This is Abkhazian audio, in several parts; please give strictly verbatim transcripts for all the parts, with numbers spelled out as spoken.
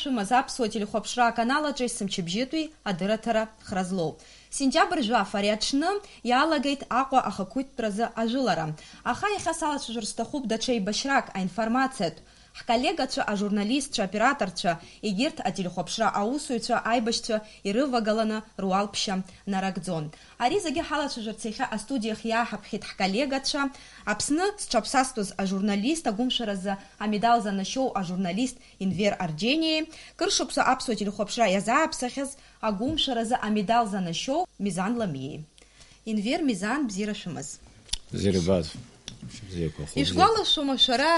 Шәымаз аԥсуа телехәаԥшра аканал аҿы есымчыбжьытәи адырраҭара хра злоу. Сентиабр жәаф ари аҽны иалагеит Аҟәа ахақәиҭтәразы ажәылара. Аха иахьа салацәажәар сҭахуп даҽа еибашьрак, аинформациатә. Ҳколлегацәа, ажурналистцәа, аоператорцәа, егьырҭ ателехәаԥшра аусзуҩцәа аибашьцәа ирывагаланы руалԥшьа нарыгӡон. Ари зегьы ҳалацәажәарц иахьа астудиахь иааҳаԥхьеит ҳколлегацәа, Аԥсны зҽаԥсазтәыз ажурналист, агәымшәаразы амедал занашьоу ажурналист Инвер Арџьениеи, кыр шықәса аԥсуа телехәаԥшра иазааԥсахьаз, агәымшәаразы амедал занашьоу Мизан Ламиеи. Инвер, Мизан, бзиара шәымаз. Бзиара ббаз. Бзиақәа хәа. Ишәгәалашәома шәара,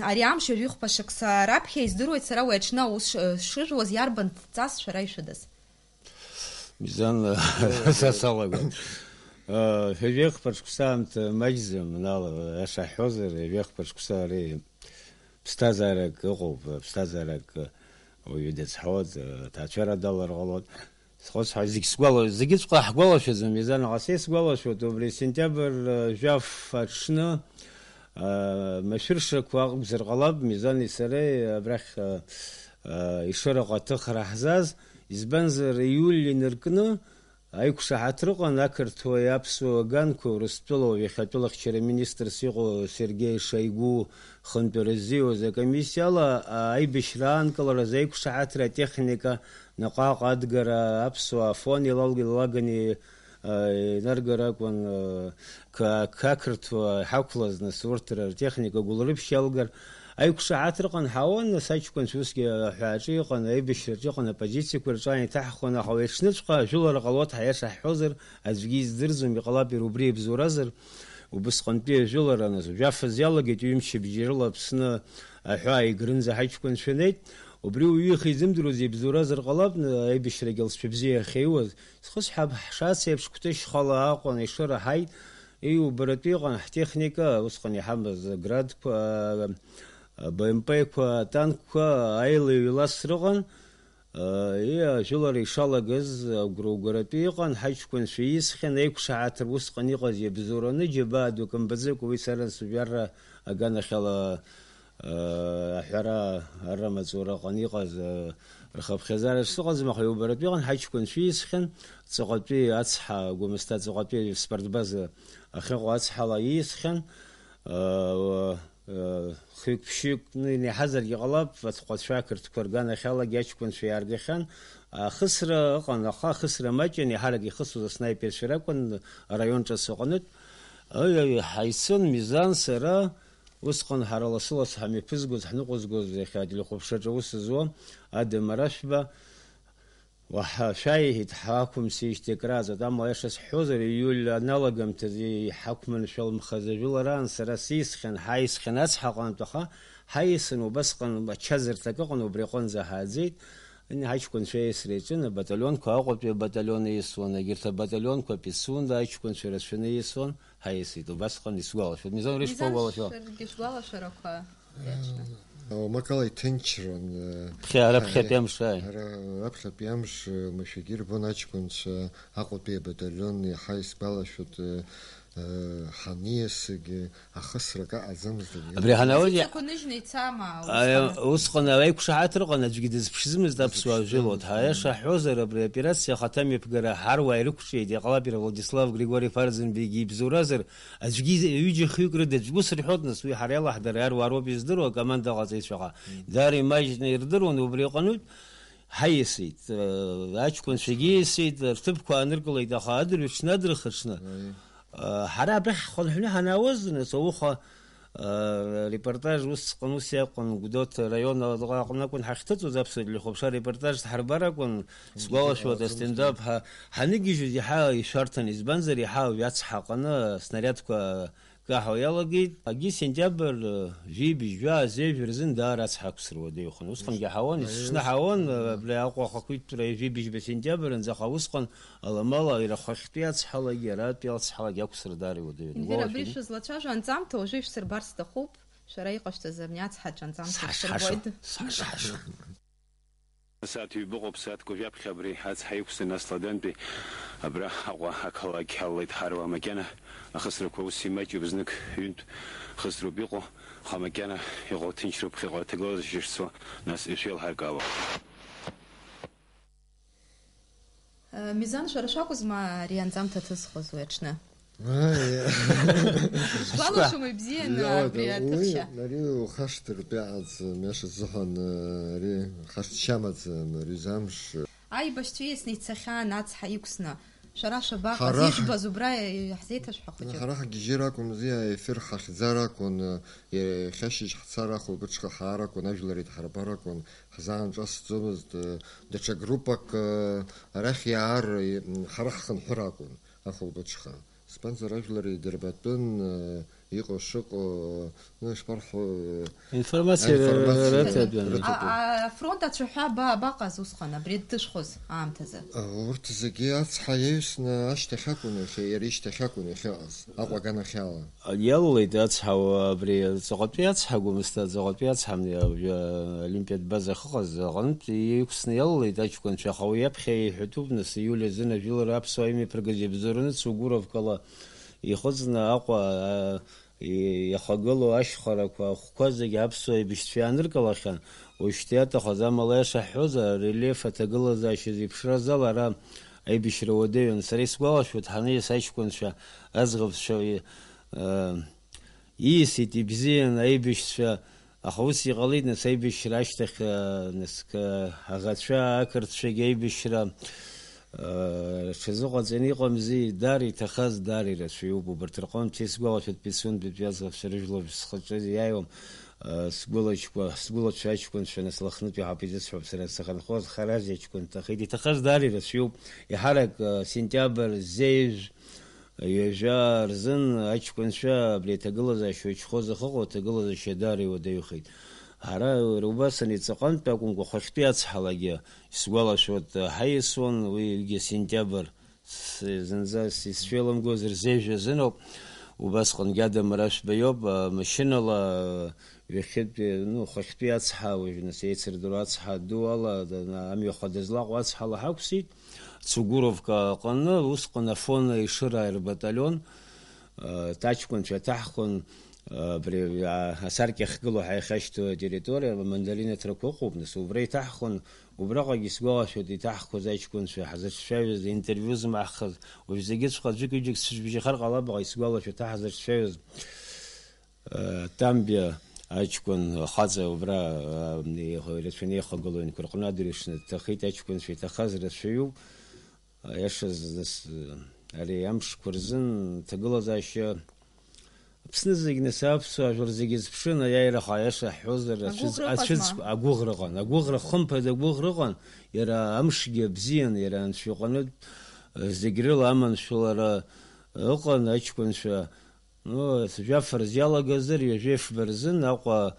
ари амш ҩажәихәба шықәса раԥхьа, издыруеит сара уи аҽны аус ш-, шыжәуаз, иарбан дҵас шәара ишәыдаз? Мизан, са салагон. Ҩажәихәба шықәса аамҭа маҷӡам, нала, аиаша ҳҳәозар, ҩажәихәба шықәса ари ԥсҭазаарак ыҟоуп, ԥсҭазаарак уаҩы дазҳауеит, аҭаацәара далар ҟалоит. Схәыцҳа, зегь сгәала-, зегьыҵәҟьа ҳгәалашәаӡом, Мизан, аха са исгәалашәоит, убри сентиабр, э, жәаф аҽны, э, машәыршақәа акәзар ҟалап, Мизани сареи абрахь, э, э, Ешыраҟа аҭыхра ҳзааз, избанзар, иуль инаркны аиқәшаҳаҭра ыҟан ақырҭуаи аԥсуа ганқәеи, Урыстәылоу иахьатәылахьчара министрс иҟоу Сергеи Шойгу хынтә ирызиуаз акомиссиала, а, аибашьра аанкылараз аиқәшаҳаҭра атехника наҟ-ааҟ адгара, аԥсуаа Афон илалгеит, Лагани, а, инаргар акәын, а, қа-, қақырҭуа ҳақәлаз, нас, урҭ р-, ртехника гәылрыԥшь иалгар, аиқәшаҳаҭра ыҟан, ҳаауан, нас, аҷкәынцәа усгьы аҳәааҿы иҟан, аибашьраҿы иҟан, апозициақәа рҿы ааиҭаҳхуан, аха уи аҽныҵәҟьа ажәылара ҟалоит, ҳа иаша ҳҳәозар, аӡәгьы издырӡом, иҟалап иара убри иабзоуразар, Убысҟантәи ажәылара, нас, жәафаз иалагеит, ҩымчыбжьа рыла Аԥсны аҳәаа игрынӡа ҳаҷкәынцәа неит. Убри уаҩы ихы изымдыруаз ибзоуразар ҟалап, аибашьрагьы алҵшәа бзиа иахьеиуаз. Схысҳәаап, ҳшац еиԥш Қәҭышьхала Аҟәа анеишыра ҳаит, иубаратәы иҟан ҳтехника, усҟан иҳамаз аградқәа, а, а, Б М П-қәа, атанкқәа, аилаҩ-еилас рыҟан. Иа, ажәылара ишалагаз агәра-угаратәы иҟан, ҳаҷкәынцәа исхьан, еиқәшаҳаҭра усҟан иҟаз иабзоураны, џьабаа дук мбаӡакәа, уи сара сыжәарра аганахьала, аҳәара арра маҵураҟны иҟаз, рхыԥхьаӡара сыҟаӡам, аха иубаратәы иҟан, ҳаҷкәынцәа исхьан, ҵаҟатәи ацҳа, Гәымсҭа ҵаҟатәи спортбаза ахьыҟоу ацҳала исхьан, Хҩык-ԥшьҩык, ну, инеиҳазаргьы ҟалап, аҭҟәацәа ақырҭқәа рганахьалагьы аҷкәынцәа иааргахьан. Ахысра ыҟан, аха ахысра маҷын, еиҳарак ихысуаз аснаиперцәа ракәын, араион ҿыц аҟнытә. Аҩ-аҩ, ҳаицын, Мизан, сара, усҟан ҳара лассы-лассы ҳамҩаԥызгоз, ҳныҟәызгоз, иахьа ателехәаԥшраҿы аус зуа Адам Арашәба, Уаҳа шәаиҳәеит, ҳақәымсижьҭеи акрааҵуеит, амала, аиаша сҳәозар, ииуль аналагамҭазы иҳақәманшәалмхаз ажәылараан сара сисхьан, ҳаисхьан ацҳаҟынтә, аха ҳаисын убасҟан ачаӡырҭак ыҟан, убри аҟынӡа ҳааӡеит. Ани ҳаҷкәынцәа аиасра иаҿын, абаталионқәа, Аҟәатәи абаталион аиасуан, егьырҭ абаталионқәа Пицунда аҷкәынцәа рацәаны аиасуан, ҳаисит, убасҟан исгәалашәоит. Мизан, уара ишԥоугәалашәо? Мизан, шәаргьы шәгәалашәарақәа. Иаҿны. Уамак ала иҭынчран, э, Ԥхьа, ара ҳа-, ԥхьатәи амш, ааи. Ара раԥхьатәи амш, э, мышәагьы ирбон аҷкәынцәа Аҟәатәи абаталион, иаҳа исгәалашәоит, э, э, ҳаниасыгь, ахысрак аҟаӡамызт, абри ҳанауаз иа-, Позициақәа ныжьны ицама, аи, усҟан? Усҟан аиқәшаҳаҭра ыҟан, аӡәгьы дызԥшӡомызт аԥсуаа дызԥшӡомызт. Жәылоит. Ҳа, аиаша ҳҳәозар, абри аоперациа ахаҭа мҩаԥгара ҳаруаа ирықәҿиеит, иҟалап иара Владислав Григори Фарзенбеги ибзоуразар, Аӡәгьы ҩыџьа-хҩык рыда аӡәгьы ус рҳәоит, нас уи ҳара иалаҳдара иаруаа роуп издыруа, акоманда аҟаҵаҩцәаҟа. Мм. Даара имаҷны ирдыруан, убри аҟынтә ҳаиасит, э, аҷкәынцәагьы ииасит, рҭыԥқәа ааныркылеит, аха адырҩаҽны, адырхаҽны, Аиеи. э, ҳара абрахь ҳхынҳәны ҳанаауаз, нас ауха, э, репортаж усҟан ус иакәын, Гәдоуҭа раион аҟны акәын ҳахьҭыҵуаз, аԥсуа телехәаԥшра репортаж ҳарбар акәын, Сгәалашәоит, астендап ҳа-, ҳаныгьежьыз иаҳа ишәарҭан, избанзар, иаҳа уи ацҳа аҟны аснариадқәа каҳауа иалагеит. Агьи сентиабр, э, жәибжь, жәаа, зежә рзын даара ацҳа ақәсра уадаҩхон. Усҟангьы ҳауан, есышьҭны ҳауан, э, абри Аҟәа ахақәиҭтәра жәибжьба сентиабр анӡа, аха усҟан аламала ирахәахьтәи ацҳалагьы, аратәи ацҳалагьы ақәсра даара иуадаҩын. Индира, абри шәызлацәажәо анҵамҭа уажәы ишәсырбар сҭахуп, шәара иҟашәҵаз абни ацҳаҿы анҵамҭа шәсырбоит. Сҳашҳаша, сҳашҳаша. Асааҭ ҩба ыҟоуп, сааҭк уажәаԥхьа абри ацҳа иқәсын, нас Ладантәи абра Аҟәа ақалақь алалеит ҳаруаа макьана ахысрақәа ус имаҷуп, знык ҩынтә хысроуп иҟоу. Аха макьана иҟоу ҭынчроуп, ԥхьаҟа аҭагылазаашьа шцо, нас ишәеилҳаркаауа. Мизан, шәара шәакәызма ари анҵамҭа ҭызхуаз уи аҽны? Шәгәалашәома ибзианы абри аҭыԥшьа? Ари ухашҭыртә иаҟаӡам, иаша сзыҳәан, ари хашҭшьа амаӡам, ари замш. Аибашьцәа ииасны ицахьан ацҳа иқәсны. Шәара шәабаҟаз, ижәбаз убра иаҳзеиҭашәҳәа хәыҷык. Ҳара ҳгьежьыр акәымзи, аефир ҳахьӡар акәын, иахьа ашьыжь ҳцар ахәылбыҽха ҳаар акәын, ажәлар еидҳарбар акәын, ҳзаанҿасӡомызт, даҽа группак арахь иаар, ҳара ҳхынҳәыр акәын ахәылбыҽха. Избанзар, ажәлар идырбатәын, иҟоу шыҟоу, ну, ишԥарҳәо, информациа информациа рыҭатәын. Рыҭатәын. А, а, афронт ацәаҳәа аба-, абаҟаз усҟан, абри дышәхәыз аамҭазы? А, урҭ зегьы ацҳа иаҩсны ашьҭахь акәын иахьа, иара ишьҭахь акәын иахьыҟаз, Аҟәа аганахьала. Иалалеит ацҳа абри ҵаҟатәи ацҳа, Гәымсҭа ҵаҟатәи ацҳа, абри Олимпиатә база ахьыҟаз аҟынтә иқәсны иалалеит аҷкәынцәа, аха уи аԥхьа иҳәатәуп, нас, ииуль азын ажәылара аԥсуаа имҩаԥыргаз иабзоураны Цугуровкала ихыҵны Аҟәа, а, и-, иахагылоу ашьхарақәа, ахәқәа зегьы аԥсуа еибашьцәа иааныркылахьан. Уажәшьҭа иаҭахыз, амала, иашаҳҳәозар, арельеф аҭагылазаашьа зеиԥшраз ала ара аибашьра уадаҩын. Сара исгәалашәоит, ҳаниас аҷкәынцәа, аӡӷабцәа, и-, а, ииасит, ибзиан аибашьцәа, аха ус иҟалеит, нас, аибашьра ашьҭахь, а, нас, ка-, аӷацәа, ақырҭцәагьы аибашьра, а, рҽазыҟаҵаны иҟамзи, даара иҭахаз, даара ирацәаҩуп, убарҭ рҟынтә исгәалашәоит Пицундатәи аӡӷабцәа рыжәлар схаҿы иааиуам, а, сгәылаҷкәа-, сгәылацәа аҷкәынцәа, нас, Лыхнытәи ҳаԥиҵыцәҳәа сара сахьынхоз, Харази аҷкәын дҭахеит, иҭахаз даара ирацәаҩуп, еиҳарак, а, сентиабр, зежә, Ҩажәа рзын аҷкәынцәа абри аҭагылазаашьа учхоза ахьыҟоу аҭагылазаашьа даара иуадаҩхеит. Ҳара убас ани ҵаҟантә акәымкәа, хәахьтәи ацҳалагьы исгәалашәоит, ҳаиасуан уигьы сентиабр, с-, зынӡа с-, исцәеиламгоз рзежә азыноуп. Убасҟангьы адамра шәбаиоуп, а, машьынала, а, ҩахьынтәи, ну, хәахьтәи ацҳа, уажә нас еицырдыруа ацҳа ду ала, да-, амҩа хада злаҟоу ацҳала ҳақәсит. Цугуровка аҟны усҟан Афон Ешыра рбаталион, э, таҷкәынцәа иаҭаҳхон, э, абри, а, асаркьа ахьгылоу ҳәа иахьашьҭоу атерриториа, амандарин аҭрақәа ыҟоуп, нас, убра иҭаҳхон, убраҟагьы исгәалашәоит иҭаҳхуаз аҷкәынцәа, ҳзыцәшәаҩыз, интервиу змаҳхыз, уажә зегьыҵәҟьа аӡәык-ҩыџьак сцәыбжьахар ҟалап, аха исгәалашәоит ҳзыцәшәаҩыз. Э, Тамбиа аҷкәын ахаҵа убра, э, ирацәаны еихагылоу аҩнқәа рҟны адырҩаҽны дҭахеит, аҷкәынцәа иҭахаз рацәаҩуп. Аиашаз, нас, э, ари амшқәа рзын ҭагылазаашьа Аԥсны зегь, нас, аԥсуа жәлар зегь зыԥшын, аиааира аха, аиаша ҳҳәозар, ацәыӡ-, агәыӷра ыҟазма? Ацәыӡ-, агәыӷра ыҟан, агәыӷра хымԥада агәыӷра ыҟан, иара амшгьы абзиан, иара анцәа иҟны, э, зегь рыла аманшәалара ыҟан, аҷкәынцәа Ну, жәаф рзы иалагазар, ҩажәеи фба рзын Аҟәа,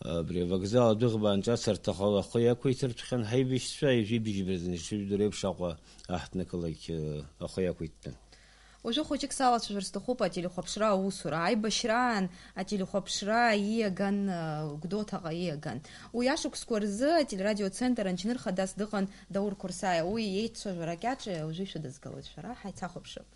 абри авокзал адәыӷба анҿацарҭахь ахы иақәиҭыртәхьан ҳаибашьцәа, ҩажәи быжьба рзын ишыжәдыруа еиԥш Аҟәа аҳҭнықалақь, э, ахы иақәиҭтәын. Уажәы хәыҷык салацәажәар сҭахуп ателехәаԥшра аусура. Аибашьраан ателехәаԥшра ииаган, э, Гәдоуҭаҟа ииаган. Уи ашықәсқәа рзы ателерадиоцентр анџьныр хадас дыҟан Даур Қәырсаиа. Уи иеицәажәара кьаҿ уажәы ишәыдызгалоит шәара, ҳаицахәаԥшып.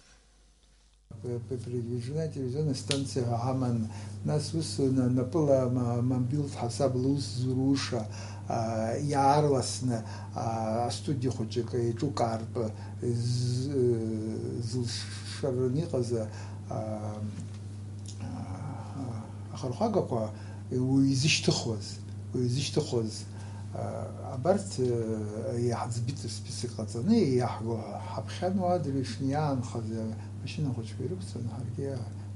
П-, п-, передвижная телевизионная станциа ҳәа ҳаман, нас ус на-, напыла ма-, мобилтә ҳасабла ус зуруша, а, иаарласны, а, астудиа хәыҷык еиҿукаартә з-, зылшараны иҟаз, а, а, ахырхәагақәа уаҩ изышьҭыхуаз, уаҩ изышьҭыхуаз, а, абарҭ, а, иаҳӡбит список ҟаҵаны иаҳго ҳаԥхьан уа адырҩаҽны иаанхаз амашьына хәыҷқәа ирықәҵаны ҳаргьы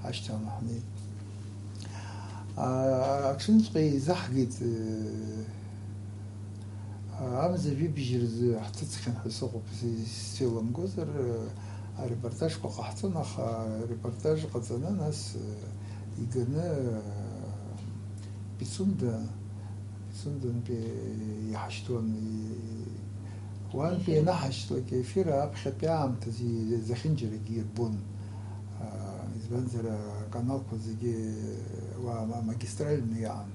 ҳашьҭаланы ҳнеит. А, аҽынҵәҟьа еизаҳгеит, э, амза жәибжь рзы ҳҭыҵхьан ҳәа сыҟоуп, ис-, исцәеиламгозар, э, арепортажқәа ҟаҳҵон, аха арепортаж ҟаҵаны, нас, э, иганы, э, Пицунда, Пицундантәи иҳашьҭуан, и-, уантәи ианаҳашьҭлак, ефир аԥхьатәи аамҭазы зехьынџьарагьы ирбон. А, избанзар, аканалқәа зегьы уа ма-, магистральны иаан.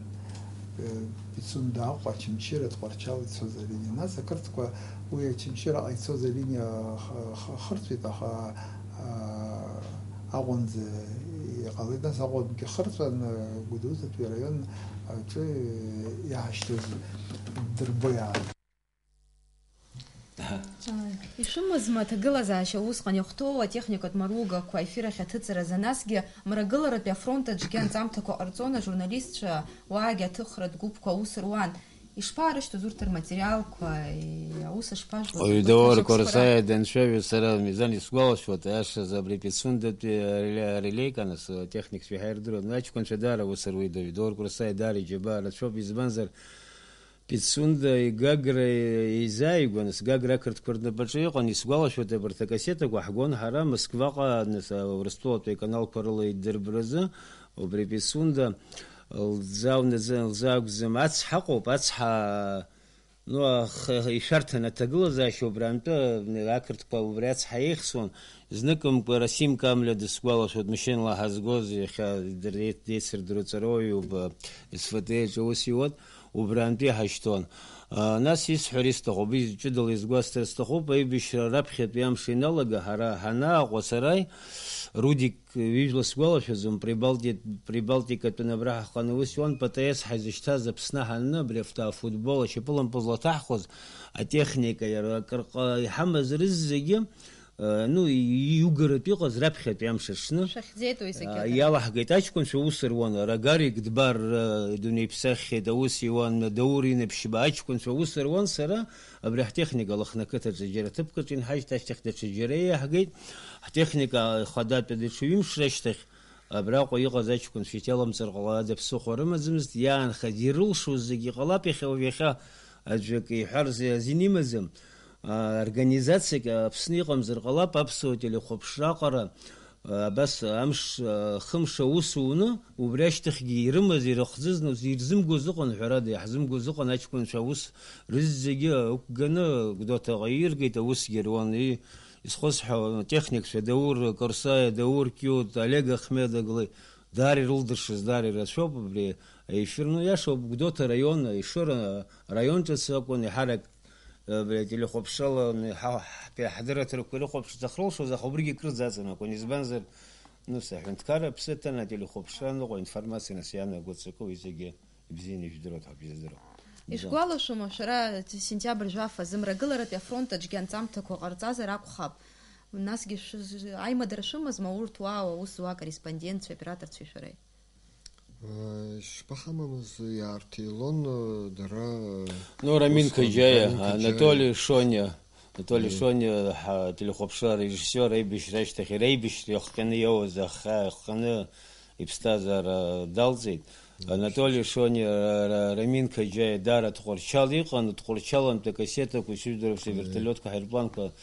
Э, Пицунда, Аҟәа, Очамчыра, Тҟәарчал ицоз алиниа. Нас ақырҭқәа уи Очамчыраҟа ицоз алиниа х-, х-, хырҵәеит, аха, а, Аҟәанӡа Иҟалеит, нас, Аҟәатәгьы хырҵәан, Гәдоуҭатәи араион аҿы иаҳашьҭыз дырбо иаан. Ишәымазма аҭагылазаашьа усҟан иахәҭоу атехникатә маругақәа аефир ахь аҭыҵразы, насгьы Мрагыларатәи афронт аҿгьы анҵамҭақәа ҟарҵон ажурналистцәа, уаагьы аҭыхратә гәыԥқәа аус руан. Ишԥаарышьҭоз урҭ рматериалқәа, и-, аус шԥажәлоз? Уаҩ урҭ Даур ацәаԥсқәа Корсаиа данцәажәо, сара Мизан исгәалашәоит, аиашазы абри Пицундатәи ареле-, арелеик аныс, атехникцәа иаҳа ирдыруан, аҷкәынцәа даара аус руеит, Даур Корсаиа даара иџьабаа рацәоуп, избанзар, Пицунда игагра еизааигәан, сгагра ақырҭқәа рнапаҿы иҟан, исгәалашәоит, абарҭ акассетақәа ҳгон ҳара Москваҟа, нас, Урыстәылатәи аканалқәа рыла идырбаразы, убри Пицунда лӡаунаӡа-, лзаагәӡам, ацҳа ыҟоуп, ацҳа, ну, ах-, ишәарҭан аҭагылазаашьа убрантәы, ақырҭқәа убри ацҳа еихсуан, зныкымкәа Расим Камлиа дысгәалашәоит, машьынала ҳазгоз, иахьа дыр-, деицырдыруа ҵароуаҩуп, СВТ аҿы аус иуан. Убрантәи иҳашьҭуан. А, нас исҳәар исҭахуп, из-, ҷыдала изгәасҭар сҭахуп, аибашьра раԥхьатәи амш иналага, ҳара ҳанааҟәа сара, Рудик ижәла сгәалашәаӡом, Прибалти-, Прибалтикатәын абра ҳаҟаны ус иуан, П Т С ҳаизышьҭаз Аԥсны ҳанны, абри афта-, афутбол ашьапылампыл злаҭаҳхуаз атехника иара акыр ҟа-, иҳамаз рызегьы, Э, ну, и-, иугаратә иҟаз раԥхьатәи амш аҽны, Шәахьӡеит уи зегьы а, адырра. Иалаҳгеит аҷкәынцәа ус руан, Рагарик Дбар, э, дунеиԥсаххьеит, аус иуан, Даур Инаԥшьба, аҷкәынцәа ус руан, сара абри ҳтехника Лыхны ақыҭаҿы џьара ҭыԥк аҿы инҳажьт, ашьҭахь даҽаџьара иаҳгеит, ҳтехника хадатәи даҽа ҩымш рышьҭахь, абраҟа иҟаз аҷкәынцәа иҭаламҵар ҟалада ԥсыхәа рымаӡамызт, иаанхаз ирылшоз зегьы ҟалап, иахьа уажә иахьа аӡәы акы иҳәар зи-, азин имаӡам. А, организациак Аԥсны иҟамзар ҟалап, аԥсуа телехәаԥшра аҟара, а, абас амш, а, хымш аус уны, убри ашьҭахьгьы ирымаз, ирыхӡыз, нас ирзымгоз ыҟан, ҳәарада, иаҳзымгоз ыҟан, аҷкәынцәа аус рызегьы ықәганы Гәдоуҭаҟа ииргеит, аусгьы руан, и-, исхысҳәаауа, атехникцәа Даур Корсаиа, Даур Киут, Олег Ахмедаглы, даара ирылдыршаз, даара ирацәоуп абри аефир. Ну, иашоуп, Гәдоуҭа араион, Ешыра араион ҿыц акәын, иҳарак, абри ателехәаԥшрала, ҳа-, ҳтәи ҳдырраҭарақәа ирыхәаԥшырц ахьрылшоз, аха убригьы акрыӡаҵан акәын, избанзар, ну, саҳәынҭқарра аԥсы ҭаны ателехәаԥшра аныҟоу, информациа нас ианаго ҵакы, уи зегьы ибзианы ижәдыруеит ҳәа бжьаздыруа. Ишәгәалашәома, шәара сентиабр жәаф азы Мрагыларатәи афронт аҿгьы анҵамҭақәа ҟарҵазар акәхап? Насгьы шәыз-, аимадара шәымазма урҭ уа аус зуа акорреспондентцәеи аоператорцәеи шәареи? Э, ишԥаҳамамыз, иаарҭилон, э, дара, э, Ну, Рамин усҟан Қаџьаиа, Рамин Қаџьаиа. Анатоли Шониа, Анатоли Мм. Шониа, ҳа-, ателехәаԥшра арежиссиор, аибашьра ашьҭахь, иара аибашьра иахҟьаны иоуаз, аха иахҟьаны иԥсҭазаара далҵит. Мм. Анатоли Шониа, Ра-, Ра-, Рамин Қаџьаиа даара Тҟәарчал иҟан, Тҟәарчалантәи акассетақәа, исыжәдыруа Мм. авертолиотқәа, ҳаирпланқәа,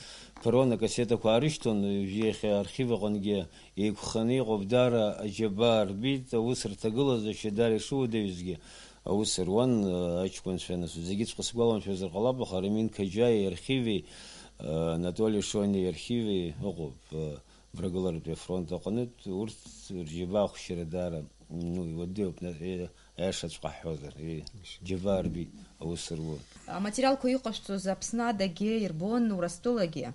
ԥыруан акассетақәа аарышьҭуан, уажәы иахьа архив аҟынгьы еиқәханы иҟоуп, даара аџьабаа рбеит, аус рҭагылазаашьа даара ишуадаҩызгьы аус руан, аҷкәынцәа, нас, зегьыҵәҟьа сгәаламшәозар ҟалап, аха Рамин Қаџьаиа иархиви, Анатоли Шониа иархиви ыҟоуп, Мрагыларатәи афронт аҟнытә, урҭ рџьабаа ахәшьара даара, ну, иуадаҩуп, на-, э, аиашаҵәҟьа ҳҳәозар, э, џьабаа рбеит, аус руан. Аматериалқәа иҟашәҵоз Аԥсны адагьы ирбон, Урыстәылагьы.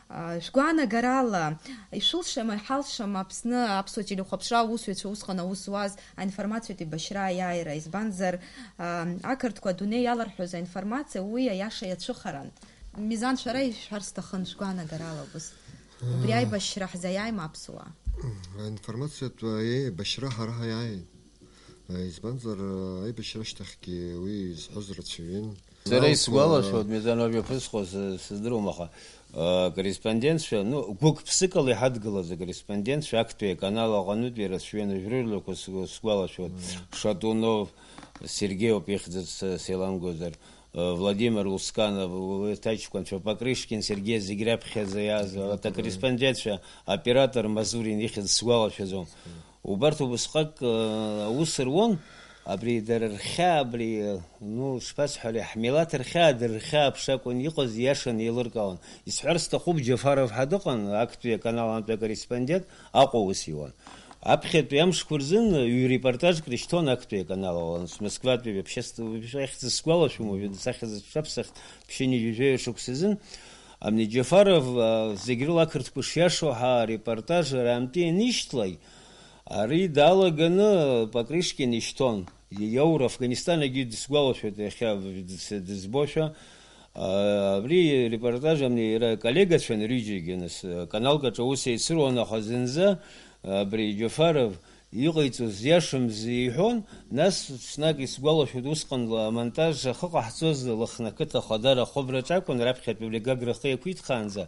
А, шәгәаанагарала, ишәылшама, иҳалшама Аԥсны аԥсуа телехәаԥшра аусзуҩцәа усҟан аус зуаз аинформациатә еибашьра аиааира, избанзар, а, ақырҭқәа адунеи иаларҳәоз аинформациа уи аиаша иацәыхаран. Мизан, шәара ишәҳәар сҭахын, шәгәаанагарала убыс. Убри аибашьра ҳзаиааима аԥсуаа? Аинформациатә еибашьра ҳара ҳаиааит. Избанзар, аибашьра ашьҭахьгьы уи изҳәоз рацәаҩын. Сара исгәалашәоит, Мизан, уажәы иаԥысхуаз, э, сыздыруам, аха, э, акорреспондентцәа, ну, гәык-ԥсыкала иҳадгылаз акорреспондентцәа актәи аканал аҟнытә ирацәаҩын, жәрыжәлақәа сгәалашәоит. Мм. Шатунов Сергеи ауп ихьӡ, с-, сеиламгозар, э, Владимир Лусканов, урҭ аҷкәынцәа, Покрышкин Сергеи, зегь раԥхьаӡа иааз, Мм. Акорреспондентцәа, оператор Мазурин ихьӡ сгәалашәаӡом. Мм. Убарҭ убасҟак, э, аус руан, абри дара рхьаа, абри, э, ну, шԥасҳәари, ҳмилаҭ рхьаа, дара рхьаа аԥшакәын иҟаз, иашан еилыркаауан. Исҳәар сҭахуп, Џьафаров ҳәа дыҟан, актәи аканал антәи акорреспондент, Аҟәа аус иуан. Аԥхьатәи амшқәа рзын ҩ-репортажк рышьҭуан актәи аканал ала, нас Москватәи общество-, ахьӡ сгәалашәом уажәы, сахьӡ сҿаԥсахт, ԥшьынҩажәи жәаҩа шықәсазын. Абни Џьафаров, а, зегь рыла ақырҭқәа шиашоу ҳәа арепортаж араамтәи ианишьҭлак, Ари далаганы Покрышкин ишьҭон. Иоур Афганистан агьы дысгәалашәоит иахьа дыс-, дызбошәа. А, абри репортаж амни иара коллегацәан рҩыџьагьы, нас, каналк аҿы аус еицыруан, аха зынӡа абри Џьафаров иҟаиҵоз иашамзи иҳәон, нас ҽнак исгәалашәоит усҟан амонтаж ахы ҟаҳҵоз Лыхны ақыҭа Хадара ахәыбраҿ акәын, раԥхьатәи абри Гагра ахы иақәиҭхаанӡа,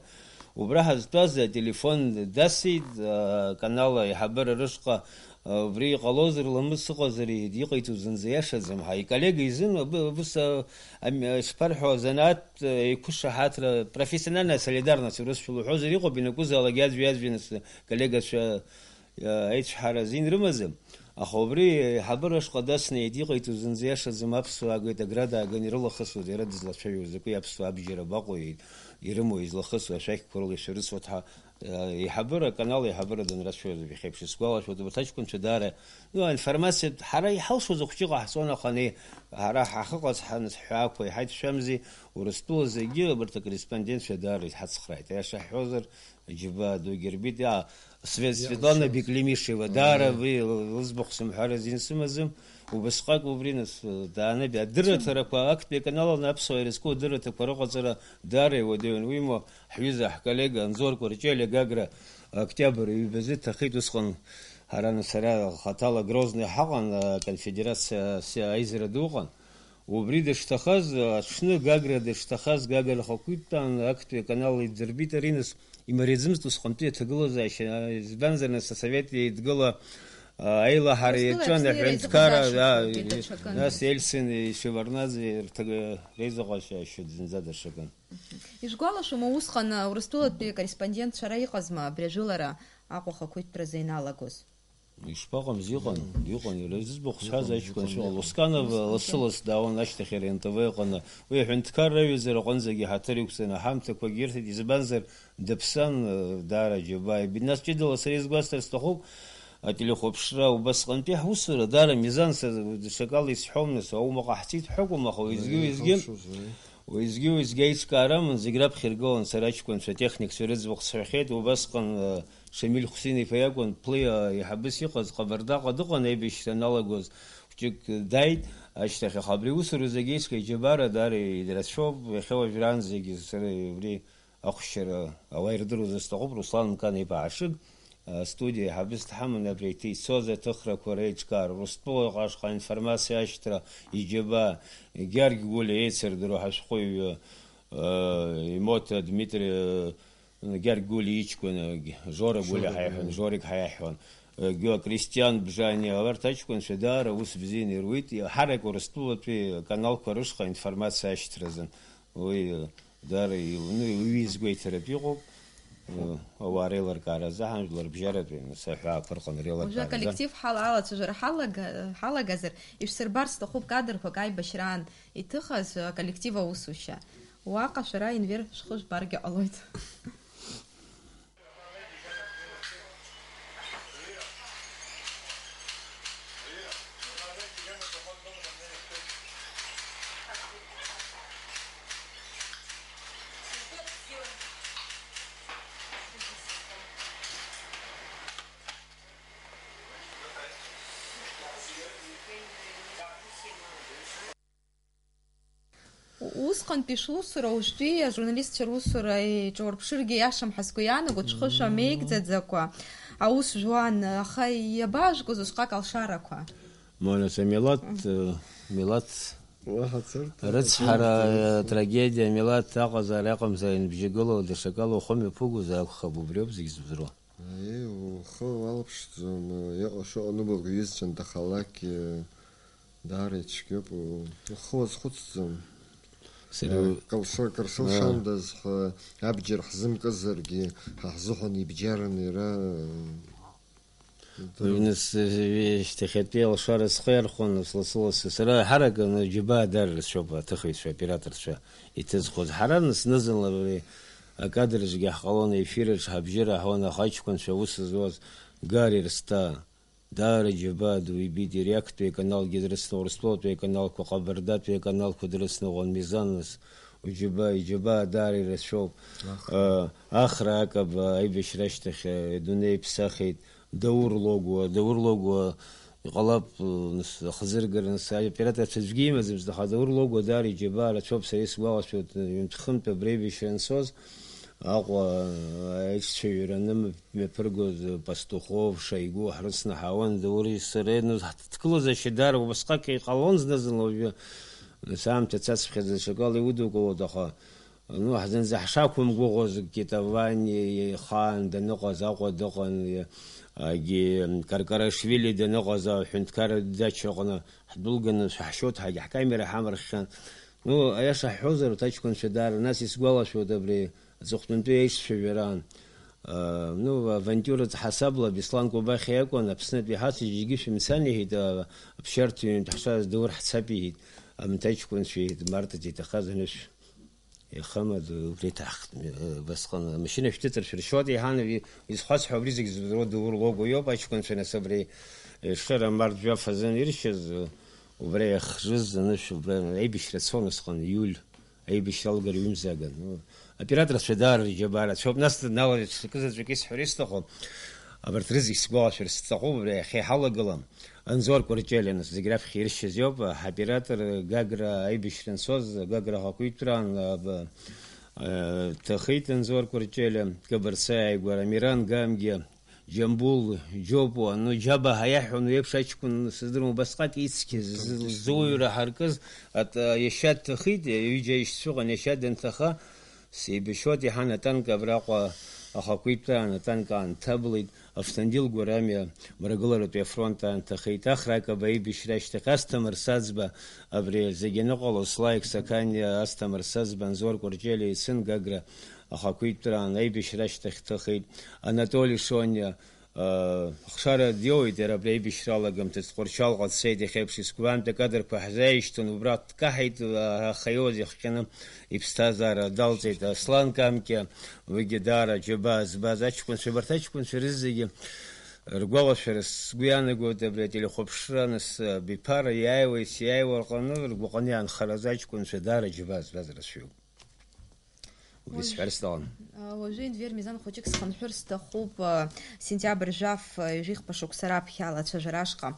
убра ҳазтәаз ателефон дасит, аканал аиҳабыра рышҟа, убри иҟалозар, ламыс ыҟазар, иҳәеит, иҟаиҵоз зынӡа иашаӡам ҳәа. Иколлега изын абы-, абыс, а, ам-, ишԥарҳәо, азанааҭтә, а, еиқәышаҳаҭра, профессиональная солидарность урысшәала уҳәозар, иҟоуп, ианакәызаалак иаӡәи-аӡәи, нас, коллегацәа, а, аицәҳара азин рымаӡам. Аха убри аиҳабыра ашҟа дасны иҳәеит, иҟаиҵоз зынӡа иашаӡам, аԥсуаа геит, агра дааган ирылахысуаз, иара дызлацәажәо закәи аԥсуаа абџьар абаҟоу, ирымоу излахысуа ашәақьқәа рыла ишәарыцуа ҳәа, Еиҳабыра, аканал еиҳабыра данрацәажәоз иахьеиԥш исгәалашәоит, убарҭ аҷкәынцәа даара, ну, аинформациа ҳара иҳалшоз ахәҷы ҟаҳҵон, аха ани ҳара ҳахыҟаз ҳәа ҳҳәаақәа иҳаиҭшәамзи, Урыстәыла зегьы абарҭ акорреспондентцәа даара иҳацхрааит. Аиаша ҳҳәозар, џьабаа дугьы рбеит, а, Свет-, Светлана Беклемишева, даара уи лыӡбахә сымҳәар азин сымаӡам, убасҟак убри нас, даанабиа, адырраҭарақәа актәи аканал аҟны аԥсуаа ирызку адырраҭақәа рыҟаҵара даара иуадаҩын, уимоу, Ҳҩыза, ҳколлега Анзор Кәарҷелиа Гагра октиабр ҩбазы дҭахеит, усҟан ҳара, нас, ара хаҭала Грозный ҳаҟан, аконфедерациа асы-, аизара ду ыҟан. Убри дышҭахаз, аҽны Гагра дышҭахаз, Гагра ахақәиҭтәаан, актәи аканал идырбит ари, нас, имариаӡамызт усҟантәи аҭагылазаашьа, избанзар, нас, Асовет Еидгыла, а, аилаҳара Урыстәыла иаҿын, Аԥсни аҳәынҭқарра, реизыҟазаашьақәа а, уи даҽакын. Нас Ельцин Шеварднаӡе рҭаг-, реизыҟазаашьа зынӡа даҽакын. Ишәгәалашәома усҟан, а, Урыстәылатәи акорреспондентцәа ара иҟазма абри ажәылара Аҟәа ахақәиҭтәразы ианалагоз? Ишԥаҟамзи, иҟан, иҟан, иара зыӡбахә сҳәаз аҷкәын шыҟа, Лусканов лассы-ласс даауан ашьҭахь иара Н Т В ыҟаны. Уи аҳәынҭқарра аҩызара аҟынӡагьы ҳаҭыр иқәҵаны, ҳамҭақәагьы ирҭеит, избанзар, дыԥсан, даара џьабаа ибеит. Нас ҷыдала сара изгәасҭар сҭахуп, ателехәаԥшра убасҟантәи ҳусура даара мизан, са даҽакала исҳәом, нас, аумаҟа ҳцеит ҳәа акәым, аха уеизгьы-уеизгьы, уеизгьы-уеизгьы аиҿкаара аман, зегь раԥхьа иргылан, сара аҷкәынцәа, атехникцәа рыӡбахә сҳәахьеит, убасҟан, э, Шамиль Хәсин-иԥа иакәын, Плы, э, аиҳабыс иҟаз, Ҟабардаҟа дыҟан, аибашьра аналагоз хәҷык дааит, ашьҭахь, аха абри аусура зегь еиҿкааит, џьабаара даара ирацәоуп, иахьа уажәраанӡагьы сара убри ахәшьара ауаа ирдыруазар сҭахуп, Руслан Мкан-иԥа Ашыг, астудиа аиҳабыс дҳаман, абри аҭицоз аҭыхрақәа реиҿкаара, Урыстәылаҟа ашҟа аинформациа ашьҭра, иџьабаа, Гьаргь Гәлиа еицырдыруа ҳашәҟәыҩҩы, Имота Дмитри, Гьаргь Гәлиа иҷкәын, Жора Гәлиа ҳаиҳәон, Жорик ҳаиаҳәон, Геокристиан Бжани, абарҭ аҷкәынцәа даара ус бзианы ируит, ҳарак Урыстәылатәи аканалқәа рышҟа аинформациа ашьҭразын. Уи Даара ил-, ну, уи изгәеиҭаратә иҟоуп, э, ауаа реилыркаара азы, ҳажәлар бжьаратәи, нас, аҳәаақәа рҟны Уажәы реилыркаара азы. Аколлектив ҳала-, алацәажәара ҳалага-, ҳалагазар, ишәсырбар сҭахуп кадрқәак аибашьраан иҭыхыз, аколлектив аусушьа. Уаҟа шәара Енвер шәхы жәбаргьы ҟалоит. Усҟантәи шәусура, уажәтәи ажурналистцәа русура еиҿаурԥшыргьы иашам ҳәа сгәы иаанагоит, шәхы шәамеигӡаӡакәа аус жәуан, аха иабаажәгоз усҟак алшарақәа? Мамоу, нас, амилаҭ, э, милаҭ Уаҳа царҭа рыцҳара, аҿы э, трагедиа, амилаҭ аҟазаара, аҟамзаара инбжьагылоу даҽакала ухы мҩаԥугозар акәхап, убриоуп зегь збыруа. Аиеи, ухы уалԥшӡом, иҟашо аныба уҩызцәа анҭахалакгьы, даара ицәгьоуп, ухы уазхәыцӡом. Сара Э, кыр-, кыр-, кыр-, сылшандаз ҳәа абџьар ҳзымкызаргьы, ҳа ҳзыҳәан ибџьарны иара, э, Уи нас, э, шьҭахьатәи алшара схы иархәон, нас лассы-лассы. Сара ҳаракны џьабаа даара рацәоуп аҭыхыҩцәа, аоператорцәа иҭызхуаз. Ҳара нас зны-зынла абри акадрцәгьы ҳҟалон, аефираҿ ҳабжьы раҳауан, аха аҷкәынцәа аус зуаз Гари Рсҭаа даара џьабаа ду ибеит, иара актәи аканалгьы дрыцны, Урыстәылатәи аканалқәа, Ҟабардатәи аканалқәа дрыцныҟәон, Мизан нас, уџьабаа, иџьабаа даара ирацәоуп. Ахра. Э, Ахра Акаба аибашьра ашьҭахь, э, идунеи иԥсахит. Даур Логуа, Даур Логуа иҟалап, э, нас, ахазыргара, нас, аоператорцәа аӡәгьы имаӡамызт, аха Даур Логуа даара иџьабаа рацәоуп, сара исгәалашәоит, э, ҩынтә-хынтә абри аибашьра анцоз, Аҟәа, э, аишьцәа ҩраны мҩаԥыргоз, э, Пастухов, Шоигу ҳрыцны ҳаауан, Даури сареи, ну, ҳҭагылазаашьа даара убасҟак иҟалон зны-зынла, уажәы, нас, аамҭа цацԥхьаӡа даҽакала иудукылоит, аха Ну, ҳзынӡа ҳшақәымгәыӷуаз, Китавани ихаан даныҟаз Аҟәа дыҟан, егьи Каркарашвили даныҟаз аҳәынҭқарратә дачаҟны ҳдәылганы шәаҳшьоит, ҳагьы ҳкамера ҳамырххьан. Ну, аиаша ҳҳәозар, урҭ аҷкәынцәа даара, нас исгәалашәоит абри аҵыхәтәантәи аишцәажәараан. А, ну, авантиуратә ҳасабла Беслан Кобахьиа иакәын, Аԥснытәи ҳацәгьагьы шәымцан, иҳәеит, а, аԥсшьарҭа ҩынтә ҳшааз Даур ҳцап, иҳәеит, амҭ аҷкәынцәа, иҳәеит, Марҭа иҭахаз анышә. Иахамад, убри иҭаҳхт, э, убасҟан амашьына шәҭыҵыр шәыршьуеит, иҳан, и-, изхәац ҳәа убри зегь здыруа Даур Логуа иоуп, аҷкәынцәа, нас, абри, э, Шера март жәаф азын иршьыз, э, убра иахжыз анышә, убра аибашьра цон усҟан, иуль, аибашьра алгара ҩымзаган. Ну, операторцәа даара рџьабаа рацәоуп, нас дналалеит, ҽакы заҵәык исҳәар исҭаху, абарҭ рызегь сгәалашәар сҭахуп, убра иахьа иҳалагылам. Анзор Кәарҷелиа, нас, зегь раԥхьа иршьыз иоуп, ҳоператор Гагра аибашьра анцоз, Гагра ахақәиҭтәраан, аб-, э, дҭахеит Анзор Кәарҷелиа, Кабарца ааигәара, Амиран Гамгиа, Џьамбул Џьопуа, ну, Џьаба ҳәа иаҳҳәон, уи еиԥш аҷкәын, сыздыруам, убасҟак ицқьаз, зы-, зуаҩра ҳаркыз, ат-, иашьа дҭахеит, ҩыџьа аишьцәа ыҟан, иашьа данҭаха, сеибашьуеит, иҳан атанк абраҟа ахақәиҭтәраан атанк аанҭаблеит. Автандил Гәарамиа, Мрагыларатәи афронт аан дҭахеит, Ахра Акаба аибашьра ашьҭахь Асҭамыр Саӡба, абри зегь аныҟало, Слаик Сақаниа, Асҭамыр Саӡба, Анзор Кәарҷелиа ицын Гагра ахақәиҭтәраан аибашьра ашьҭахь дҭахеит, Анатоли Шониа, аа, ахшара диоуеит иара абри аибашьра алагамҭазы, Тҟәарчалҟа дцеит, иахьа еиԥш исгәаант, акадрқәа ҳзааишьҭын, убра дкаҳаит, аа, аха иоуз ихҟьаны. Иԥсҭазаара далҵит Аслан Камкиа, уигьы даара џьабаа збаз аҷкәынцәа, абарҭ аҷкәынцәа рызегьы ргәалашәара сгәы иаанагоит абри ателехәаԥшра, нас, абиԥара иааиуеит, иааиуа рҟны ргәаҟны иаанхараз аҷкәынцәа даара џьабаа збаз рацәаҩуп. Убри Уажә-, сҳәар сҭахын. а, уажәы Енвер Мизан хәыҷык схынҳәыр сҭахуп, а, сентиабр жәаф, а, ҩажәихԥа шықәса раԥхьа ала ацәажәара ашҟа.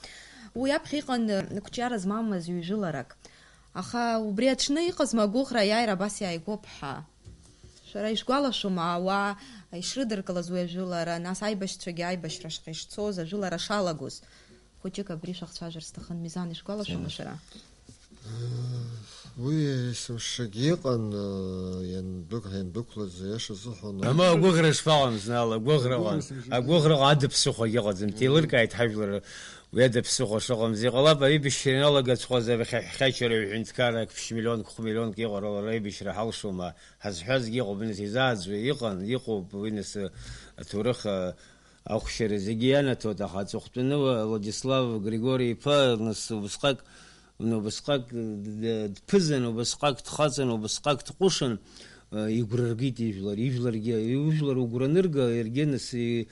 Уи аԥхьа иҟан, а, қәҿиара змамыз ҩ-жәыларак. Аха убри аҽны иҟазма агәыӷра, аиааира абас иааигәоуп ҳәа? Шәара ишәгәалашәома, ауаа ишрыдыркылаз уи ажәылара, нас аибашьцәагьы аибашьра шҟа ишцоз, ажәылара шалагоз? Хәыҷык абри шәахцәажәар сҭахын, Мизан, ишәгәалашәома шәара? Уи есымшагьы иҟан, иандәықәлаз, иаша зыҳәан. Ама агәыӷра шԥаҟам, зны ала агәыӷра ыҟан. Агәыӷра сымжьеит. Агәыӷраҟа адыԥсыхәагьы ыҟаӡам. Мгм. Ҭеилыркааит ҳажәлар уи адыԥсыхәа шыҟамыз. Иҟалап, аибашьра иналагацәҟаз абри ахьачара ҩҳәынҭқарра ԥшь миллионк, хә миллионк иҟоуп, ара аибашьра ҳалшома? Ҳазҳәазгьы ыҟоуп, нас изааӡуа иҟан, иҟоуп, уи нас аҭоурых, а, ахәшьара зегьы ианаҭоит, аха аҵыхәтәаны Владислав Григори-иԥа, нас убысҟак, ну, убысҟак д-, дԥызан, убысҟак дхаҵан, убысҟак дҟәышын, а, игәра ргеит ижәлар, ижәларгьы, ижәлар угәра анырга, иаргьы нас и-,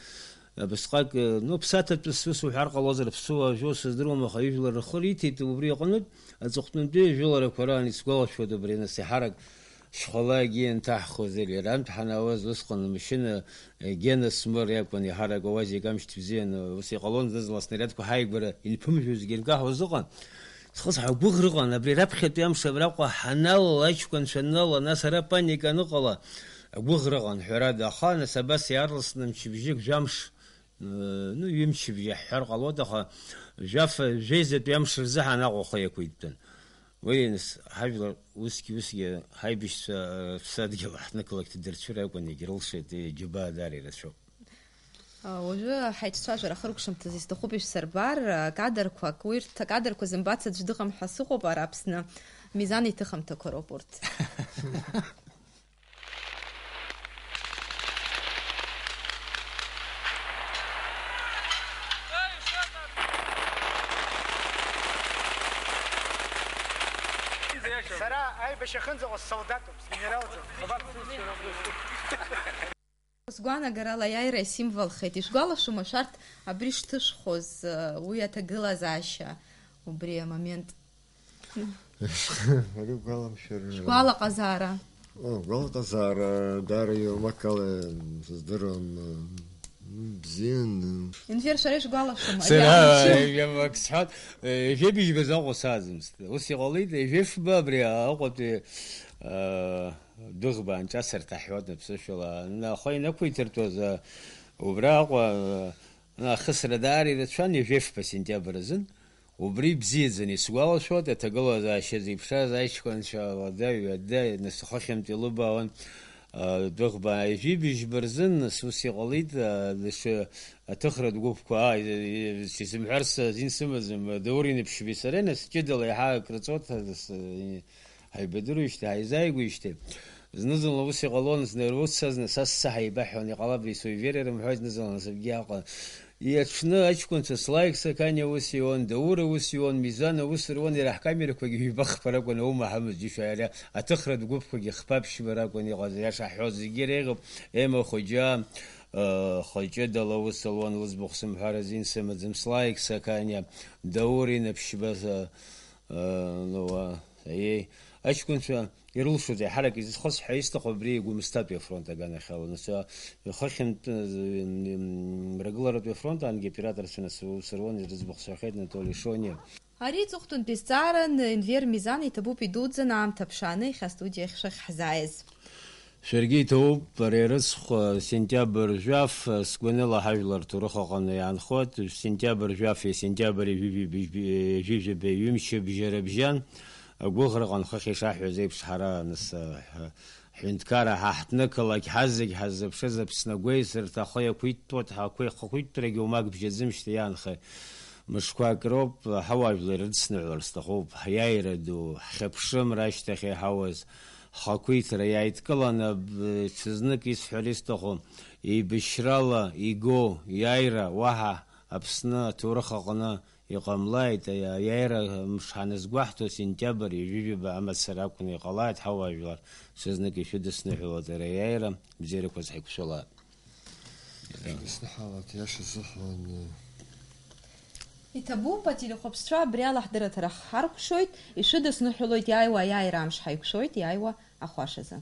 абысҟак, ну, ԥсаҭатәыс ус уҳәар ҟалозар, ԥсуа ажәа сыздыруам, аха ижәлар рхы риҭеит, убри аҟнытә аҵыхәтәантәи ажәыларақәа раан исгәалашәоит абри, нас иҳарак Шьхәалагьы ианҭаҳхуаз, ари арантә ҳанаауаз усҟан амашьына, э, Гена Смыр иакәын иҳарак ауазеи, амшьҭ бзианы ус иҟалон, зны-зынла аснарядқәа ҳааигәара инԥымжәозгьы инкаҳауаз ыҟан. Схы сҳәа агәыӷра ыҟан, абри раԥхьатәи амш абраҟа ҳаналала, аҷкәынцәа аннала, нас ара паника аныҟала, агәыӷра ыҟан, ҳәарада, аха нас абас иаарласны мчыбжьык, жәамш, Ну, ҩымчыбжьа ҳҳәар ҟалоит, аха жәаф-, жәеизатәи амш рзыҳәан Аҟәа ахы иақәиҭтәын. Уи, нас, ҳажәлар усгьы-усгьы ҳаибашьцәа рыԥсадгьыл аҳҭнықалақь дырцәыр акәын, егьрылшеит, џьабаа даара ирацәоуп. А, уажәы ҳаицәажәара ахыркәшамҭазы исҭахуп ишәсырбар, а, кадрқәак, урҭ акадрқәа зымбац аӡә дыҟам ҳәа сыҟоуп ара Аԥсны. Мизан иҭыхымҭақәа роуп урҭ. Сара аибашьра ахьынӡаҟоу ссолдатуп, сгенералӡам. Сгәаанагарала аиааира исимволхеит. Ишәгәалашәома шәарҭ абри шҭышәхоз, уи аҭагылазаашьа, убри амомент? Ари гәаламшәар. Шәгәалаҟазаара. О, гәалаҟазаара, даара иумакала сыздыруам. Бзиан. Енвер, шәара ишәгәалашәома? Сара, иаҳәшьа, ҩажәа акы сҳәоит, ҩажәи быжьба азы Аҟәа сааӡамызт. Ус иҟалеит, ҩажәи фба абри Аҟәатәи, аа, дәыӷба анҿасырҭа ҳҳәоит аԥсышәала. Ана ахәа инақәиҭыртәуаз, аа, убра Аҟәа, аа, ахысра даара ирацәан, ҩажәи фба сентиабр азын. Убри ибзиаӡаны исгәалашәоит, аҭагылазаашьа зеиԥшраз аҷкәынцәа ладаҩ-ҩадаҩ, нас, хыхьынтә илыбаауан, а, дәыӷба ҩажәи быжьба рзын, нас, ус иҟалеит, а, даҽа аҭыхратә гәыԥқәа, а, и-, и-, исымҳәарц азин сымаӡам, Даур Инаԥшьбеи сареи, нас, ҷыдала иаҳа акрыҵуеит, нас, и-, ҳаибадыруеижьҭеи, ҳаизааигәеижьҭеи. Зны-зынла ус иҟалон, зны ирусцазны, са сцаҳа еибаҳҳәон, иҟалап, исуевериарым ҳәа, зны-зынла насыԥгьы иаҟан. Иаҽны аҷкәынцәа Слаик Сақаниа ус ион, Даур ус ион, Мизан ус руан, иара ҳкамерақәагьы ҩба-хԥа ракәын, аума ҳамаз џьышәа, иара аҭыхратә гәыԥқәагьы хԥа-ԥшьба ракәын иҟаз, иаша ҳҳәоз зегьы иреиӷьуп, Ема Хоџьаа, э, Хоҷыдала ус луан, лыӡбахә сымҳәар азин сымаӡам, Слаик Сақаниа, Даур Инаԥшьба, э, э, ну, э, аиеи, аҷкәынцәа ирылшоит, еиҳарак изызхысҳәа исҭаху абри Гәымсҭатәи афронт аганахьала, нас, хыхьынтә, м, Мрагыларатәи афронт ангьы операторцәа нас аус руан, ирыӡбахә сҳәахьеит Анатоли Шониа. Ари аҵыхәтәантәи зҵааран, Енвер Мизан, иҭабуп идуӡӡан аамҭа ԥшааны иахьа астудиа ахь шәахь ҳзааиз. Шәаргьы иҭабуп, ари арыцхә, сентиабр жәаф, сгәаныла ҳажәлар ҭоурых аҟны иаанхоит, сентиабр жәафи сентиабр ҩажәи быжьби-, ҩажәи жәаба ҩымчыбжьа рыбжьан, агәыӷраҟа нхыхь ишаҳҳәаз еиԥш, ҳара нас, ҳәынҭқарра ҳа ҳҭнықалақь, ҳазегь ҳаззыԥшыз Аԥсны агәеисырҭа ахы иақәиҭтәуеит, ҳақәи-, хақәиҭтәрагьы уамак бжьаӡымшьҭа иаанхеит. Мышқәак роуп, ҳауаажәлар ирыдсныҳәалар сҭахуп, ҳиааира ду, ҳхьыԥшымра ашьҭахь иаҳауаз, ҳхақәиҭра иааидкыланы, б-, ҽазнык исҳәар исҭаху, еибашьрала игоу иааира уаҳа Аԥсны аҭоурых аҟны иҟамлааит, аиааира мш ҳаназгәаҳҭо, сентиабр ҩажәижәаба амацара акәны иҟалааит, ҳауаажәлар, ҽазнык ишәыдысныҳәалоит ари аиааира, бзиарақәа зҳаиқәшәалааит. Исныҳәалоит, иаша сзыҳәан. Иҭабуп, ателехәаԥшцәа, абри ала ҳдырраҭара ҳаркәшоит, ишәыдысныҳәалоит иааиуа аиааира амш ҳаиқәшәоит, иааиуа ахәашазы.